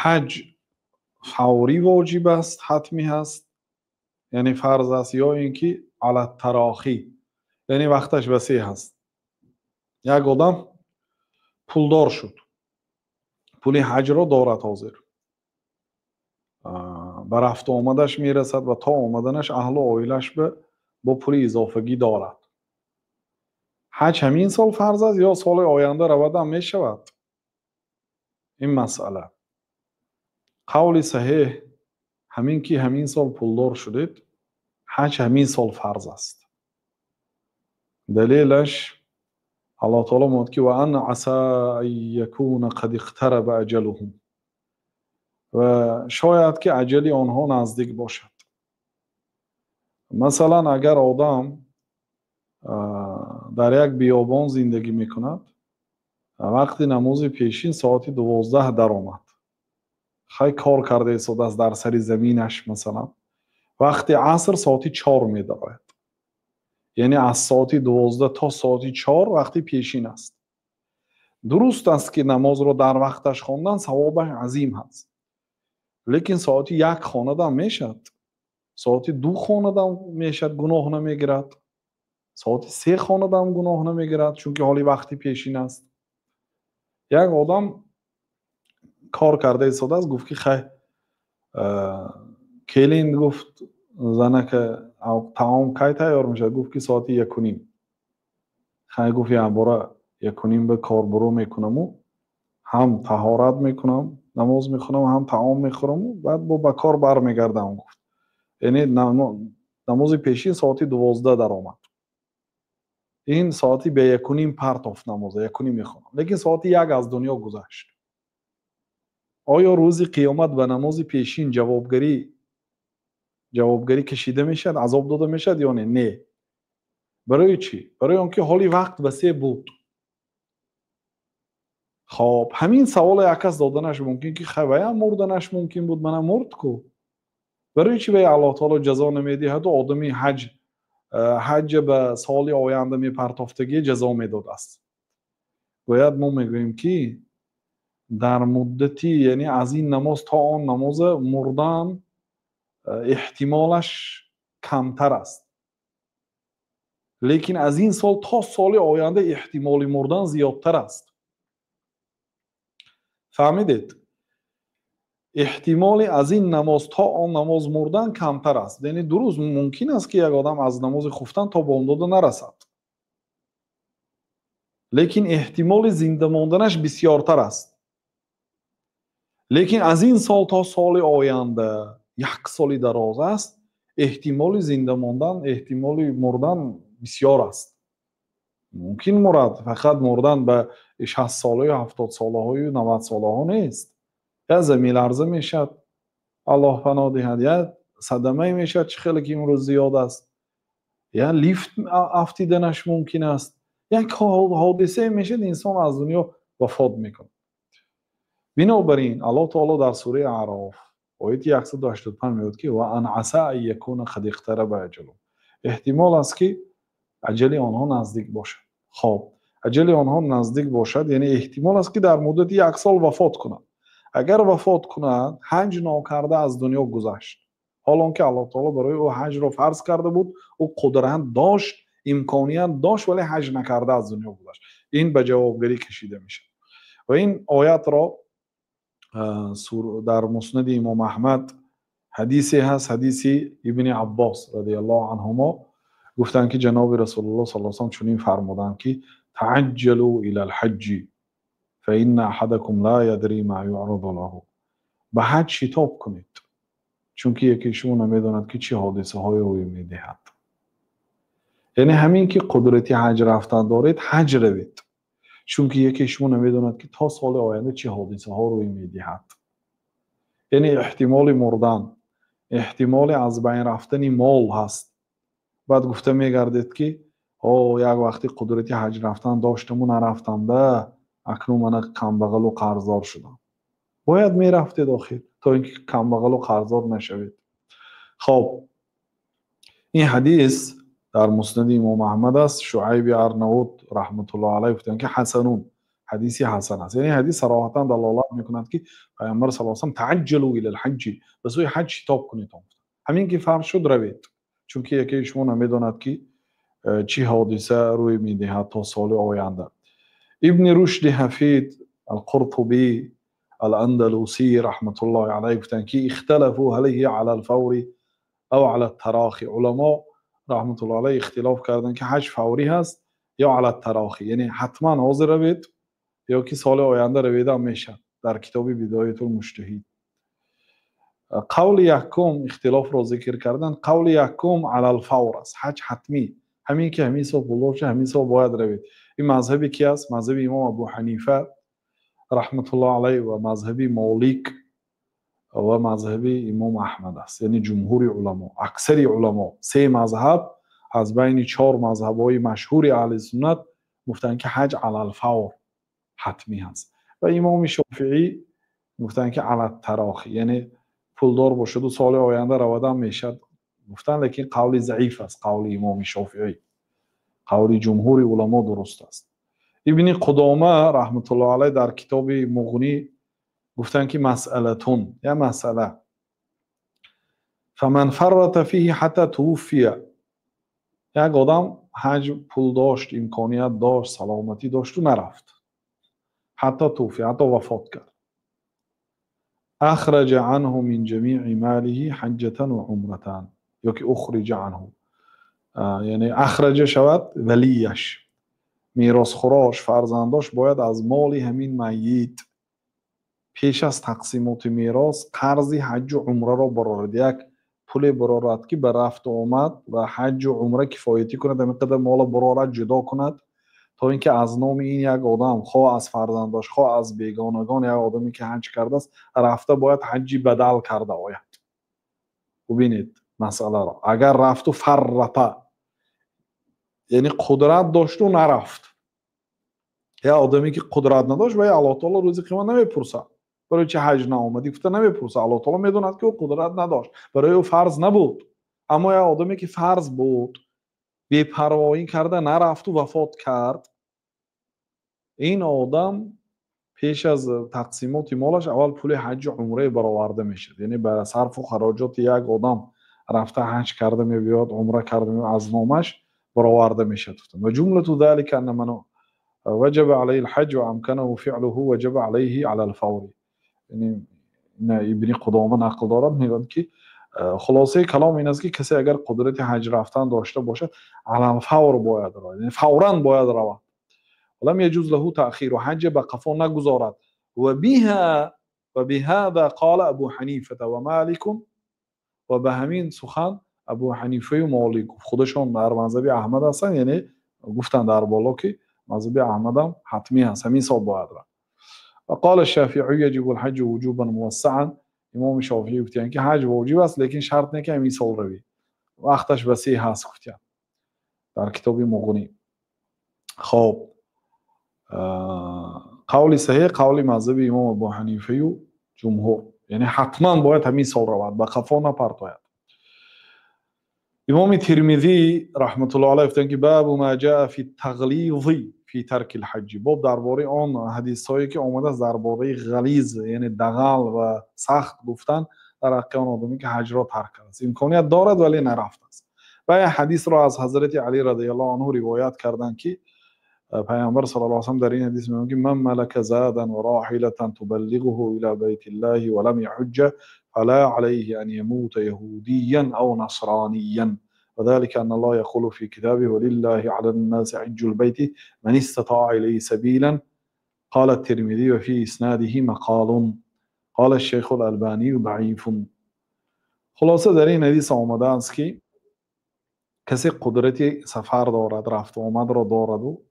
Ҳаҷ фаврӣ воҷиб аст, ҳатмӣ ҳаст, яъне фарз аст, ё ин ки алат-тарохӣ, яъне вақташ васеъ ҳаст. Як одам пулдор шуд, пули ҳаҷро дорад ҳозир, ба рафту омадаш мерасад ва то омаданаш аҳлу оилаш бо пули изофагӣ дорад. Ҳаҷ ҳамин сол фарз аст ё соли оянда равадам мешавад? Ин масъала қавли саҳеҳ ҳамин ки ҳамин сол пулдор шудед, ҳаҷ ҳамин сол фарз аст. Далелаш Аллоҳ таоло мегӯяд ки ва ан аса ан якуна қад иқтараба аҷалуҳум, ва шояд ки аҷали онҳо наздик бошад. Масалан, агар одам дар як биёбон зиндагӣ мекунад, вақти намози пешин соати 12 даромад, хай кор карда истодааст дар сари заминаш, масалан вақти аср соати 4 медарояд, яъне аз соати 12 то соати 4 вақти пешин аст. Дуруст аст ки намозро дар вақташ хондан савобаш азим ҳаст, лекин соати 1 хонадам мешавад, соати 2 хонадам мешавад, гуноҳ намегирад, соати 3 хонадам гуноҳ намегирад, чунки ҳоли вақти пешин аст. Як одам кор карда истодааст, гуфт ки хай келин, гуфт занака таом кай тайёр мешавад? Гуфт ки соати 1:30. Хай, гуфт, якбора 1:30 ба корбурӯ мекунаму ҳам таҳорат мекунам, намоз мехонам, ҳам таом мехӯраму баъд бо ба кор бармегардам, гуфт. Яъне намози пешин соати 12 даромад, ин соати ба 1:30 партофт намоза, 1:30 мехонам, лекин соати 1 аз дунё гузашт. Оё рӯзи қиёмат ба намози пешин ҷавобгарӣ кашида мешавад, азоб дода мешавад ё не? Не. Барои чӣ? Барои он ки ҳоли вақт васеъ буд. Хоб, ҳамин саволе як кас доданаш мумкин ки хай ваям мурданаш мумкин буд, мана мурд ку. Барои чӣ вай Аллоҳ таоло ҷазо намедиҳаду одами ҳаҷ ба соли оянда мепартофтагӣ ҷазо медодааст? Бояд мо мегӯем ки дар муддати, яъне аз ин намоз то он намоза мурдан эҳтимолаш камтар аст, лекин аз ин сол то соли оянда эҳтимоли мурдан зиёдтар аст. Фаҳмидед? Эҳтимоли аз ин намоз то он намоз мурдан камтар аст. Яъне дуруст мумкин аст ки як одам аз намози хуфтан то бомдода нарасад, лекин эҳтимоли зинда монданаш бисёртар аст. Лекин аз ин сол то соли оянда як соли дароз аст, эҳтимоли зинда мондан, эҳтимоли мурдан бисёр аст. Мумкин мурад, фақат мурдан ба 60 солаю 70 солаҳою 90 солаҳо нест. Я заминларза мешавад, Аллоҳ паноҳ диҳад, я садамае мешавад, чӣ хеле ки имрӯз зиёд аст, я лифт афтиданаш мумкин аст, як ҳодисае мешавад, инсон аз дунё вафот мекунад. Бинобар ин Аллоҳ таоло дар сураи Аъроф ояти 185 мегӯяд ки ва ан аса ан якуна қад иқтараба аҷалуҳум, эҳтимол аст ки аҷали онҳо наздик бошад. Хоб, аҷали онҳо наздик бошад, яъне эҳтимол аст ки дар муддати як сол вафот кунад. Агар вафот кунад, ҳаҷ нокарда аз дунё гузашт, ҳол он ки Аллоҳ таоло барои ӯ ҳаҷро фарз карда буд, ӯ қудрат дошт, имконият дошт, вале ҳаҷ накарда аз дунё гузашт. Ин ба ҷавобгарӣ кашида мешавад. Ва ин оятро дар муснади имом Аҳмад ҳадисе ҳаст, ҳадиси ибни Аббос радиаллоҳу анҳумо, гуфтанд ки ҷаноби Расулуллоҳ саллаллоҳу алайҳи васаллам чунин фармуданд ки таъаҷҷалу илал ҳаҷҷи фаинна аҳадакум ла ядри ма юъраду лаҳу. Ба ҳаҷ шитоб кунед, чунки яке шумо намедонад ки чӣ ҳодисаҳое рӯй медиҳад. Яъне ҳамин ки қудрати ҳаҷ рафтан доред, ҳаҷ равед, чунки яке шумо намедонад ки то соли оянда чӣ ҳодисаҳо рӯй медиҳад. Яъне эҳтимоли мурдан, эҳтимоли аз байн рафтани мол ҳаст. Баъд гуфта мегардед ки о, як вақти қудрати ҳаҷ рафтан доштаму нарафтам, да акнун мана камбағалу қарздор шудам. Бояд мерафтед охир, то ин ки камбағалу қарздор нашавед. Хоб, ин ҳадис дар муснади имом Аҳмад аст. Шуайби Арнауд раҳматуллоҳ алайҳ гуфтанд ки ҳасанун, Ҳадиси ҳасан аст. Яъне ҳадис сароҳатан далолат мекунад, ки Пайғамбар саллаллоҳу алайҳи васаллам таъаҷҷалу илал ҳаҷҷи, ба сӯи ҳаҷ шитоб кунед. Ҳамин ки фарз шуд, равед, чунки якеи шумо намедонад, ки чӣ ҳодиса рӯй медиҳад то соли оянда. Ибни Рушди Ҳафид Алқуртубӣ Аландалусӣ раҳматуллоҳи алайҳ гуфтанд, ки ихталафу ҳал ҳия ала алфаври ав ала тарохи. Уламо раҳматуллоҳи алайҳ ихтилоф карданд, ки ҳаҷ фаврӣ ҳаст ё ала тарохи, яъне ҳатман ҳозир равед ё ки соли оянда раведам мешавад. Дар китоби Бидоятул Муҷтаҳид қавли якум ихтилофро зикр карданд. Қавли якум алалфавр аст, ҳаҷ ҳатмӣ, ҳамин ки ҳамин сол пулдор шуд, ҳамин сол бояд равед. Ин мазҳаби ки аст? Мазҳаби имом Абу Ҳанифа раҳматуллоҳ алайҳ ва мазҳаби Молик ва мазҳаби имом Аҳмад аст, яъне ҷумҳури уламо, аксари уламо. Се мазҳаб аз байни чор мазҳабҳои машҳури аҳли суннат гуфтанд, ки ҳаҷ алалфавр ҳатмӣ ҳаст. Ва имоми Шофиӣ гуфтанд, ки алаттарохи, яъне пулдор бошаду соли оянда равадам мешавад гуфтанд, лекин қавли заиф аст қавли имоми Шофиӣ, қавли ҷумҳури уламо дуруст аст. Ибни Қудома раҳматуллоҳ алайҳ дар китоби Муғнӣ гуфтанд, ки масъалатун, я масъала, фаман фаррата фиҳи ҳатта тувуффия, як одам ҳаҷ пул дошт, имконият дошт, саломатӣ дошту нарафт, ҳатто туфия, ҳатто вафот кард, ахраҷа анҳу мин ҷамиъи молиҳи ҳаҷҷатан ва умратан, ёки ухриҷа анҳу, яъне ахраҷа шавад валияш, меросхӯрош, фарзандош бояд аз моли ҳамин майит пеш аз тақсимоти мерос қарзи ҳаҷҷу умраро барорад, як пуле барорад, ки ба рафту омад ва ҳаҷҷу умра кифоятӣ кунад, ҳамин қадар мола барорад, ҷудо кунад, то ин ки аз номи ин як одам, хоҳ аз фарзандош, хоҳ аз бегонагон, як одаме ки ҳаҷ кардааст, рафта бояд ҳаҷҷи бадал карда ояд. Бубинед масъаларо, агар рафту фаррата, яъне қудрат дошту нарафт, як одаме ки қудрат надошт, вай Аллоҳ таоло рӯзи қиёмат намепурсад, барои чи ҳаҷ наомадӣ гуфта намепурсад. Аллоҳ таоло медонад, ки ӯ қудрат надошт, барои ӯ фарз набуд. Аммо як одаме ки фарз буд, бепарвоӣ карда нарафту вафот кард, ин одам пеш аз тақсимоти молаш аввал пули ҳаҷҷу умрае бароварда мешавад, яъне ба сарфу хароҷоти як одам рафта ҳаҷ карда мебиёд, умра карда мебиёд, аз номаш бароварда мешавад. Ва ҷумлату залика анна ман ваҷаба алайҳи алҳаҷ ва амканаҳу фиълуҳу ваҷаба алайҳи ала алфавр. Яъне Ибни Қудома нақл дорад, мегӯяд, ки хулосаи калом ин аст, ки касе агар қудрати ҳаҷ рафтан дошта бошад, алалфавр бояд равад, яъне фавран бояд равад. Лам яҷуз лаҳу таъхиру, ҳаҷа ба қафо нагузорад. Ва биҳа ва биҳада қола Абу Ҳанифата ва Маликун, ва ба ҳамин сухан Абу Ҳанифаю Молик худашон дар мазҳаби Аҳмад ҳастанд, яъне гуфтанд дар боло, ки мазҳаби Аҳмадам ҳатмӣ ҳаст, ҳамин сол бояд рафт. Ва қола Шофиъӣ яҷибу алҳаҷу вуҷубан мувассаан, имоми Шофиӣ гуфтиянд, ки ҳаҷ воҷиб аст, лекин шарт не, ки ҳамин сол равӣ, вақташ васеъ ҳаст, гуфтиянд дар китоби Муғнӣ. Хоб, қавли саҳеҳ қавли мазҳаби имом Абу Ҳанифаю ҷумҳур, яъне ҳатман бояд ҳамин сол равад, ба қафо напартояд. Имоми Тирмизӣ раҳматуллоҳ алайҳ гуфтанд, ки бабу ма ҷаа фи тағлизи фи тарки лҳаҷҷи, боб дар бораи он ҳадисҳое, ки омадааст дар бораи ғализ, яъне дағал ва сахт гуфтан дар ҳаққи он одаме, ки ҳаҷро тарк кардааст, имконият дорад, вале нарафтааст. Ва як ҳадисро аз ҳазрати Алӣ радиаллоҳу анҳу ривоят карданд, ки пайғамбар саллаллоҳу алайҳи васаллам дар ин ҳадис мегӯянд, ки ман малака задан ва роҳилатан тубаллиғуҳу ила байтиллаҳи ва лам яҳуҷҷа фала алайҳи ан ямута яҳудиян ав насрониян وذلك أن الله يقول في كتابه ولله على الناس حج البيت من استطاع إليه سبيلا. قال الترمذي وفي إسناده مقال، قال الشيخ الألباني ضعيف. خلاصه در این حدیث آمده است که کسی قدرت سفر دارد، رفت آمد را دارد و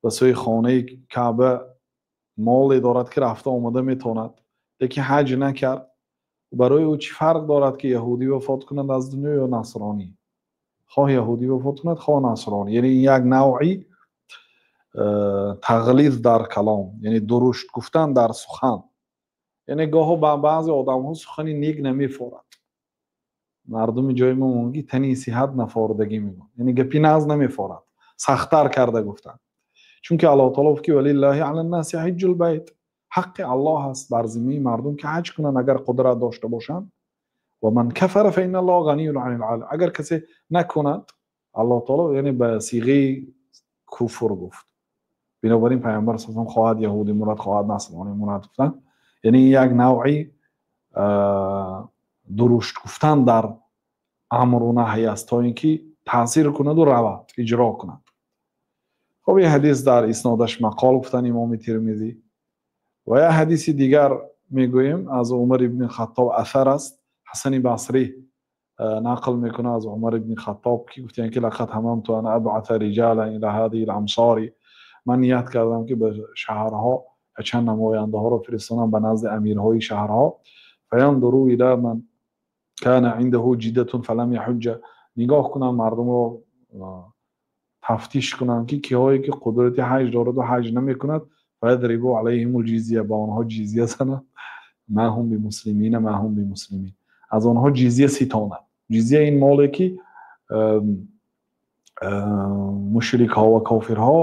به سوی خانه کعبه مالی دارد که رفته آمده میتواند، لیکن حج نکرد، برای او چی فرق دارد که یهودی وفات کند از دنیا یا نصرانی؟ خواه یهودی وفات کند، خواه نصرانی. یعنی این یک نوعی تغلیظ در کلام، یعنی درشت گفتن در سخن. یعنی گاهو به بعضی آدم ها سخنی نیک نمیفورد، مردم جای ما میگی تنی صحت نفوردگی میگن، یعنی گپی ناز نمیفورد، سخت‌تر کرده گفتن. Чунки Аллоҳ таоло гуфт, ки валиллаҳи алан-наси ҳиҷҷул байт, ҳаққи Аллоҳ аст бар зиммаи мардум, ки ҳаҷ кунанд, агар қудрат дошта бошанд. Ва ман кафара фаинналлоҳа ғаниюн анил оламин. Агар касе накунад, Аллоҳ таоло яъне ба сиғаи куфр гуфт. Бинобар ин Пайғамбар саллаллоҳу алайҳи васаллам хоҳад яҳудӣ мурад, хоҳад насронӣ мурад гуфтанд. Яъне як навъи дурушт гуфтан дар амру наҳй аст, то ин ки таъсир кунаду равад, иҷро кунад. Хоб, ин ҳадис дар иснодаш мақол гуфтанд Имоми Тирмизӣ. Ва як ҳадиси дигар мегӯем, аз Умар ибни Хаттоб асар аст. Ҳасани Басрӣ нақл мекунад аз Умар ибни Хаттоб, ки гуфтанд, ки лақад ҳамамту ан абъата риҷалан ила ҳадиҳи л-амсори. Ман ният кардам, ки ба шаҳрҳо чанд намояндаҳоро фиристонам ба назди амирҳои шаҳрҳо. Фаяндуру ила ман кана индаҳу ҷиддатун фалам яҳуҷҷа. Нигоҳ кунанд, мардумро тафтиш кунанд, ки киҳое ки қудрати ҳаҷ дораду ҳаҷ намекунад. Фаядрибу алайҳимул ҷизя, ба онҳо ҷизя занад. Ма ҳум бимуслимина, ма ҳум бимуслимин. Аз онҳо ҷизя ситонад. Ҷизя ин моле, ки мушрикҳо ва кофирҳо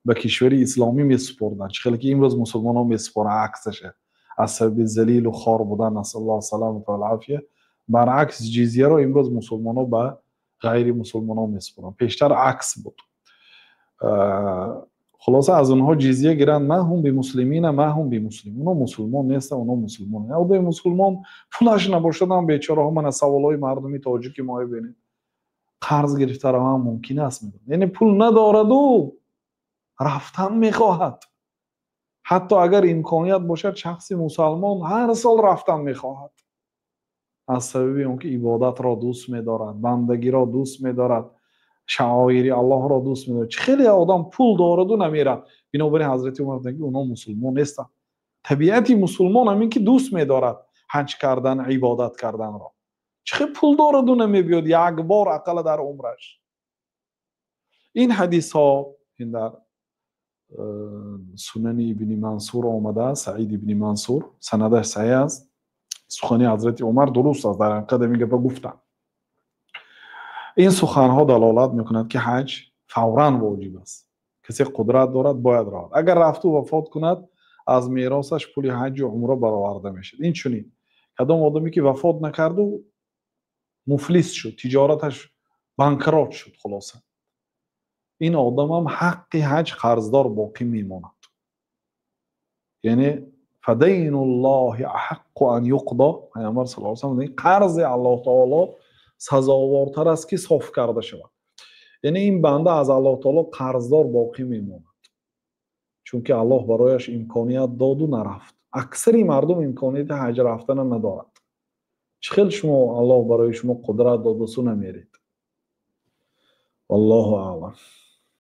ба кишвари исломӣ месупорданд. Чӣ хеле ки имрӯз мусулмонҳо месупоранд, аксаша аз сабаби залилу хор будан, насаллоҳу саламата вал афия. Баръакс, ҷизяро имрӯз мусулмонҳо ба ғайри мусулмонҳо месупоранд. Пештар акс буд. Хулоса, аз онҳо ҷизя гиранд. Ма ҳум бимуслимина, ма ҳум бимуслимин. Онҳо мусулмон нестанд, онҳо мусулмон. Одами мусулмон пулаш набошад ҳам, бечораҳо, мана саволҳои мардуми тоҷики мо бинед, қарз гирифта равам мумкин аст, мегӯяд. Яъне пул надораду рафтан мехоҳад. Ҳатто агар имконият бошад, шахси мусалмон ҳар сол рафтан мехоҳад, аз сабаби он ки ибодатро дӯст медорад, бандагиро дӯст медорад, шаоири Аллоҳро дӯст медорад. Чӣ хеле одам пул дораду намерад. Бинобар ин Ҳазрати Умар гуфтанд, ки онҳо мусулмон нестанд. Табиати мусулмон ҳамин, ки дӯст медорад ҳаҷ кардан, ибодат карданро. Чӣ хел пул дораду намебиёд як бор ақалла дар умраш? Ин ҳадисҳо ин дар Сунани Ибни Мансур омадааст, Саид ибни Мансур, санадаш саҳеҳ аст. Сухани Ҳазрати Умар дуруст аст, дар ҳақиқат ҳамин гапа гуфтанд. Ин суханҳо далолат мекунад, ки ҳаҷ фавран воҷиб аст. Касе қудрат дорад, бояд равад. Агар рафту вафот кунад, аз меросаш пули ҳаҷу умра бароварда мешавад. Инчунин кадом одаме ки вафот накарду муфлис шуд, тиҷораташ банкрот шуд, хулоса, ин одамам ҳаққи ҳаҷ қарздор боқӣ мемонад. Яъне фадайнуллоҳи аҳаққу ан юқдо. Пайғамбар саллаллоҳу алайҳи васаллам, қарзи Аллоҳ таоло сазовортар аст, ки соф карда шавад. Яъне ин банда аз Аллоҳ таоло қарздор боқӣ мемонад, чунки Аллоҳ барояш имконият доду нарафт. Аксари мардум имконияти ҳаҷ рафтана надорад. Чӣ хел шумо Аллоҳ барои шумо қудрат додасу намеред? Валлоҳу аълам.